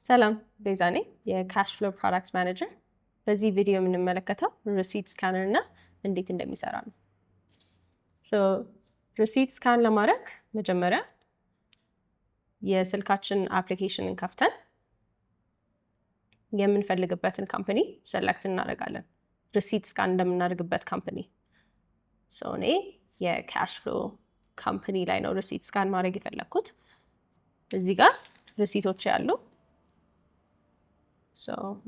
ሰላም፣ ቤዛ ነኝ የ Cashflow product manager። በዚህ ቪዲዮ የምንመለከተው receipt scanner እና እንዴት እንደሚሰራ ነው። So receipt scan ለማድረግ መጀመሪያ የስልካችን application ን ከፍተን የምንፈልግበትን company select እናደርጋለን። Receipt scan እንደምናደርግበት company። So እኔ የ Cashflow company ላይ ነው receipt scan ማድረግ የፈለግኩት። እዚህ ጋር receipt ኦች ያሉ።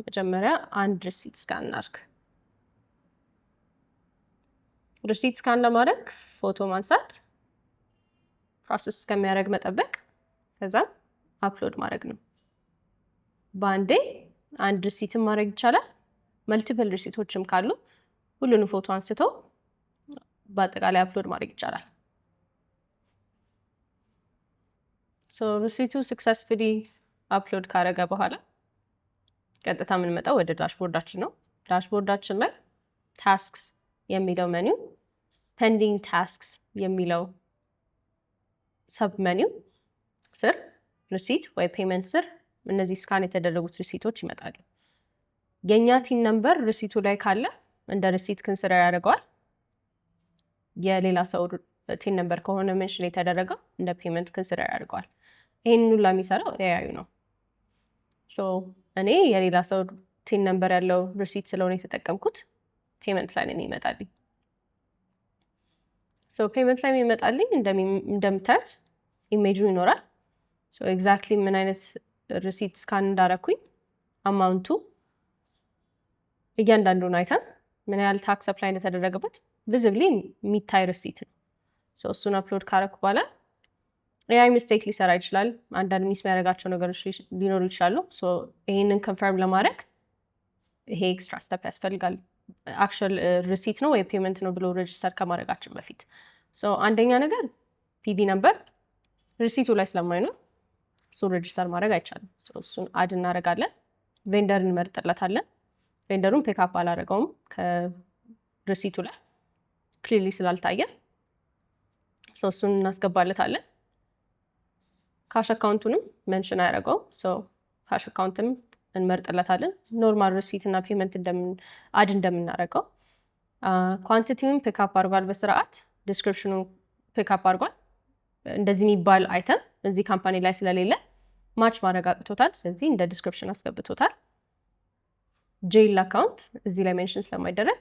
መጀመሪያ አንድ receipt scan እናድርግ። Receipt scan ለማድረግ ፎቶ ማንሳት፣ process እስከሚያደርግ መጠበቅ፣ ከዛም upload ማድረግ ነው። በአንዴ አንድ receipt ን ማድረግ ይቻላል። Multiple receipt ኦችም ካሉ ሁሉንም ፎቶ አንስቶ በአጠቃላይ upload ማድረግ ይቻላል። Receipt ኡ successfully upload ካደረገ በኋላ ቀጥታ የምንመጣው ወደ dashboard ኣችን ነው። Dashboard ኣችን ላይ tasks የሚለው menu፣ pending tasks የሚለው sub menu ስር receipt ወይ payment ስር እነዚህ scan የተደረጉት receipt ኦች ይመጣሉ። የእኛ TIN number receipt ኡ ላይ ካለ እንደ receipt consider ያደርገዋል። የሌላ ሰው TIN number ከሆነ mention የተደረገው እንደ payment consider ያደርገዋል። ይህንን ሁላ የሚሰራው AI ዩ ነው። So እኔ የሌላ ሰው TIN number ያለው receipt ስለሆነ የተጠቀምኩት payment ላይ ነው የሚመጣልኝ። So payment ላይ የሚመጣልኝ እንደምታዩት ኢሜጁ ይኖራል። So exactly ምን አይነት receipt scan እንዳረኩኝ፣ amount ኡ፣ እያንዳንዱን item ምን ያህል tax apply እንደተደረገበት visibly የሚታይ receipt ነው። So እሱን upload ካረኩ በኋላ AI mistake ሊሰራ ይችላል። አንዳንድ miss የሚያደርጋቸው ነገሮች ሊኖሩ ይችላሉ። ይሄንን confirm ለማድረግ ይሄ extra step ያስፈልጋል። Actual receipt ነው ወይ payment ነው ብሎ register ከማድረጋችን በፊት አንደኛ ነገር PV number receipt ኡ ላይ ስለማይኖር እሱን register ማድረግ አይቻልም። እሱን add እናደርጋለን። Vendor እንመርጥለታለን። Vendor ኡን pick up አላደረገውም ከ receipt ኡ ላይ clearly ስላልታየ እሱን እናስገባለታለን። Cash account ኡንም mention አያደርገውም። Cash account ም እንመርጥለታለን። Normal receipt እና payment add እንደምናደርገው quantity ውን pick up አድርጓል በስርዓት፣ description ኑን pick up አድርጓል። እንደዚህ የሚባል item እዚህ company ላይ ስለሌለ match ማድረግ አቅቶታል። ስለዚህ እንደ description አስገብቶታል። GL account እዚህ ላይ mention ስለማይደረግ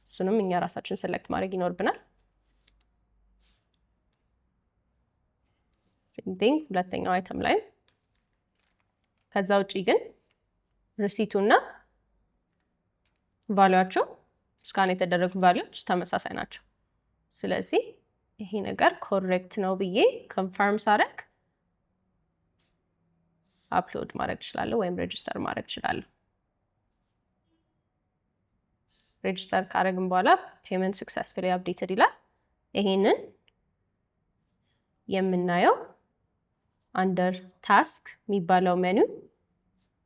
እሱንም እኛ ራሳችን select ማድረግ ይኖርብናል። Same thing ሁለተኛው item ላይ። ከዛ ውጪ ግን receipt ኡ እና value ኣቸው፣ scan የተደረጉ value ዎች ተመሳሳይ ናቸው። ስለዚህ ይሄ ነገር correct ነው ብዬ confirm ሳደርግ upload ማድረግ እችላለሁ ወይም register ማድረግ እችላለሁ። Register ካደረግን በኋላ "payment successfully updated" ይላል። ይሄንን የምናየው under task የሚባለው menu፣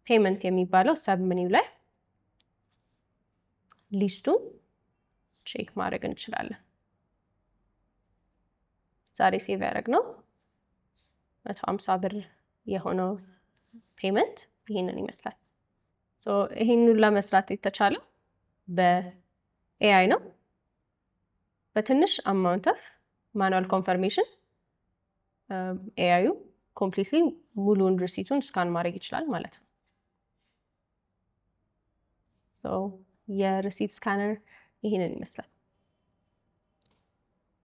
payment የሚባለው sub menu ላይ list ኡን check ማድረግ እንችላለን። ዛሬ save ያደረግነው 150 ብር የሆነው payment ይህንን ይመስላል። ይህንን ለመስራት የተቻለው በ AI ነው። በትንሽ amount of manual confirmation AI ዩ completely ሙሉን receipt ኡን scan ማድረግ ይችላል ማለት ነው። የ receipt scanner ይህንን ይመስላል።